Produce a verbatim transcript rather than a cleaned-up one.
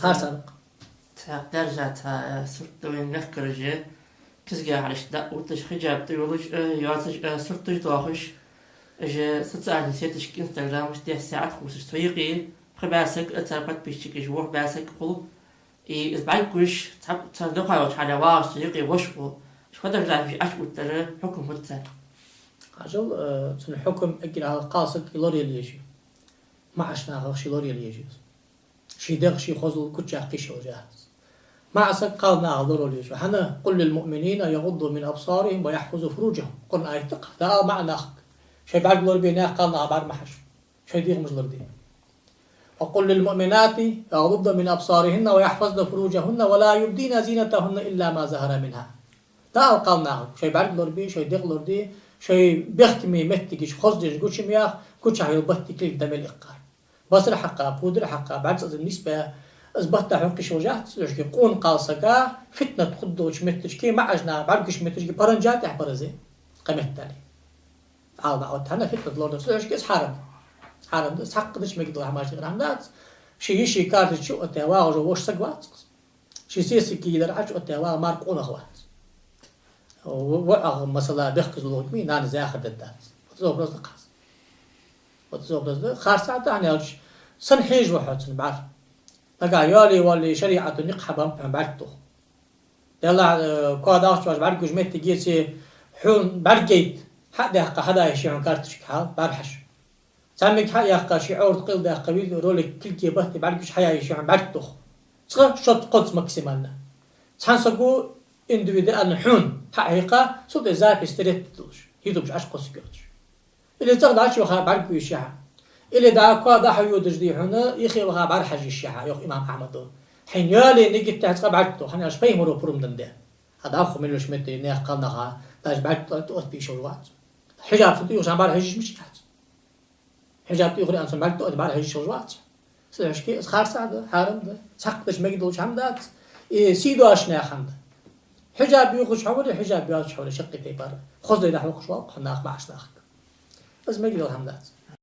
Харцахьа. Цхьа даржа цхьа, э, сурт да вайна мехкарашта, кизга хьалхашка дӀаотташ, хиджаб тӀайолаш, э, йоацаш, э, сурташ доахаш, уж социальни сеташка, инстаграмашка десса саӀат хувцаш цу юкъе, пхи бӀаь саг, э, цар подписчикаш, ворхӀ бӀаь саг хул. И из бӀаргагуш, цхьа, цхьа дукха йолча хьале вагӀаш цу юкъе воша хул. Уж фотографеш Ӏооттар хьукам фуд цар? Хьажал, э, цун хьукам эггара хьалха кхалсаг лораяла еза. МаӀача нахах ше лораяла еза. Ший дегӀ, ший хозал куча кхийса йолаш яц. МаӀа саг кхалнахах лораяла еза. ХӀана? «قل للمؤمنين يغضوا من أبصارهم ويحفظوا فروجهم». Къуръан аят да-кх. ДӀаала маӀа нахага: шоай бӀарг лорабе, наьха кхалнахах бӀара ма хьажа. Шоай дегӀамаш лораде. «وقل للمؤمنات يغضضن من أبصارهن ويحفظن فروجهن ولا يبدين زينتهن إلا ما ظهر منها». ДӀаала кхалнахага: шоай бӀарг лорабе, шоай дегӀ лораде, шоай бехкамий моттигаш хоза деш гуча ма яха, гучахьа йола баттий кулг дӀа мел иккхар. Басар хьакха, пудар хьакха, бӀарг цӀацӀа нийсбе, из баттахьа хьокхаш йолаш яц, цудухьа къона кхалсага фитнат хургдолча метташка, маӀача наха бӀаргагуш метташка, паранджа тӀехьа паразе, кхаметтали. Ӏалама, вот хӀана фитнат лорадар, цудухьа из хьарам. Хьарам да, цхьаккха дича мегаш дола хӀамаш тӀера хӀама дац. Ший йиший карточка чу оттаяь вагӀаш вола воша саг вац. Ший сесаг кагий дар Ӏочуоттаяь вагӀа мара къонах вац. ВоӀах, масала, бехказло хургма, нанас яхар дергдац. Вот из образ да-кх из. Вот из образ да. Харцахьа да, хӀана аьлча, сенна хьежа ва хьо цунна бӀара? Нагахь йоалае, валле, шариӀато никъ хьабаьб хьона бӀарг тоха. Деллахь, э, коа дахча ваш бӀаргагуш моттиг еце, хьона бӀарг гайта, хьа а даьккха, хьада йиш я хьона карточка, хьал, бӀара хьажа. Цхьаммо хьа а яьккха, ший Ӏоврат къайладаьккха, видеоролик, кулг, баттий бӀаргагуш хьая йиш я хьона бӀарг тоха. Цкъа, шозза, кхозза максимально. Цхьан саго индивидуально хьона хьа а хьекха, цул тӀехьа запись стереть долаш, ютубе чу Ӏокхоссаргйоацаш. Или цӀагӀа дӀачуваха бӀаргагу йиш я хьа. Или дӀа коа дӀа-хьа йодаш дий хьона, юхе ваха бӀара хьажа йиш я хьа, йоах имам Ахьмада. Хьайна йоалае нигат тӀехьа цкъа бӀарг тоха, хӀана аьлча пайхамара пурам денна да. Хьа дӀахо мел йолча метте наьха кхалнаха даже бӀарг тӀа-, тӀаоттабе йиш йолаш вац. Хьижаб цу тӀа йолаш хӀама бӀара хьежа йиш мича яц? Хьижаб тӀаювхар аьнна цун бӀарг тӀаотта бӀара хьежа йиш йолаш вац. Цудухьа из харцахьа да, хьарам да, цхьаккха дича мегаш долча хӀама дац. Из сий доацача наьха хӀама да. Хьижаб ювхаш хьо вале, хьижаб йоацаш хьо вале, шаккхе тайпара хоза лай дӀахьокхаш ва-кх хьо наха, маӀача нахага. Из мегаш дола хӀама дац.